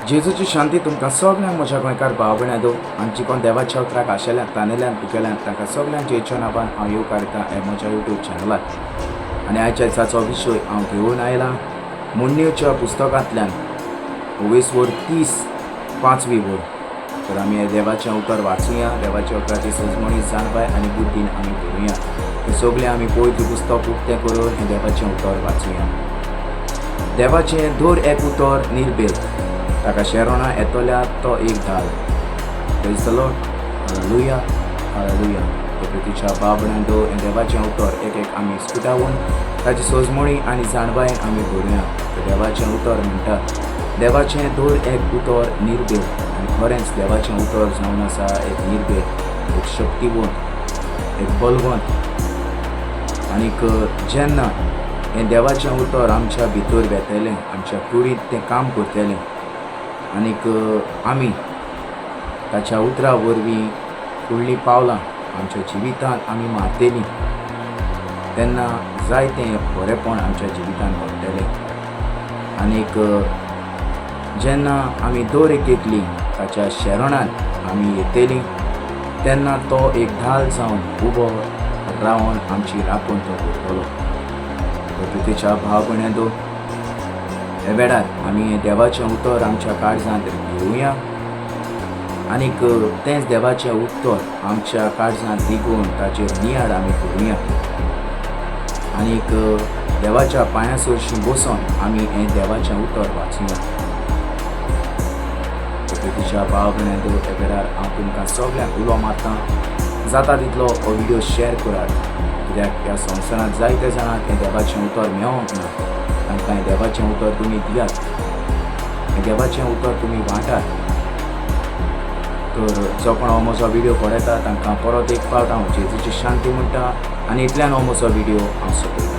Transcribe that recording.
जेजूची शांती तुमकां सगल्यांक म्हज्या गोंयकार भाव भयणां आनी कोण देवाच्या उतराक आशेल्यान तानेल्यान तुकेल्यान तांकां सगल्यांक जेजूच्या नांवान हांव येवकार दिता हे म्हज्या युट्यूब चॅनलार. आनी आयच्या दिसाचो विशय हांव घेवन आयला मुण्णेच्या पुस्तकांतल्यान ओवेसवर 30 5वी वर. तर आमी हे देवाचें उतर वाचुया, देवाच्या उतराची सजमणी जाणवाय आनी बुद्दीन आमी भरुया. हे सगळें आमी पवित्र पुस्तक उक्तें करून हें देवाचें उतर वाचुया. देवाचें दर एक उतर निर्बेल, ताका शेरोणा येतल्या तो एक धाल. Praise the Lord, hallelujah, hallelujah. प्रकृतीच्या बाबणांदो हें देवाचें उतर एक एक आमी स्कुटावन ताची सजमणी आनी जाणवायेन आमी भरुया. देवाचें उतर म्हणटा देवाचें दर एक उतर निर्बेल, आनी खरेंच देवाचें उतर जावन आसा एक निर्बेल, एक शक्तिवंत, एक बलवंत. आनीक जेन्ना हें देवाचें उतर आमच्या भितर वेतलें, आमच्या कुडींत तें काम करतलें, आनीक आमी ताच्या उतरा वरवीं फुडलीं पावलां आमच्या जिवितांत आमी मारतलीं, तेन्ना जायतें बरेंपण आमच्या जिवितांत घडटलें. आनीक जेन्ना आमी दर एक एकली ताच्या शरणांत आमी येतलीं, तेन्ना तो एक धाल जावन उबो रावन आमची राखण तो करतलो. प्रकृतीच्या भाव भयणांनो, हे वेळार आमी देवाचें उतर आमच्या काळजांत घेवया आनीक तेंच देवाचें उतर आमच्या काळजांत रिगोवन ताचेर नियाळ आमी करुया. आनीक देवाच्या पांया सरशीं बसोन आमी हें देवाचें उतर वाचुया. प्रकृतीच्या भाव भयणांनो, हे वेळार हांव तुमकां सगल्यांक उलो मारता, जाता तितलो हो व्हिडियो शेअर करात, कित्याक ह्या संवसारांत जायते जाणांक हें देवाचें उतर मेळोंक ना. तांकां हें देवाचें उतर तुमी दियात, हें देवाचें उतर तुमी वांटात. तर जो कोण हो म्हजो व्हिडियो पळयता तांकां परत एक फावट हांव जेजूची शांती म्हणटा आनी इतल्यान हो म्हजो व्हिडियो हांव सोंपयतां.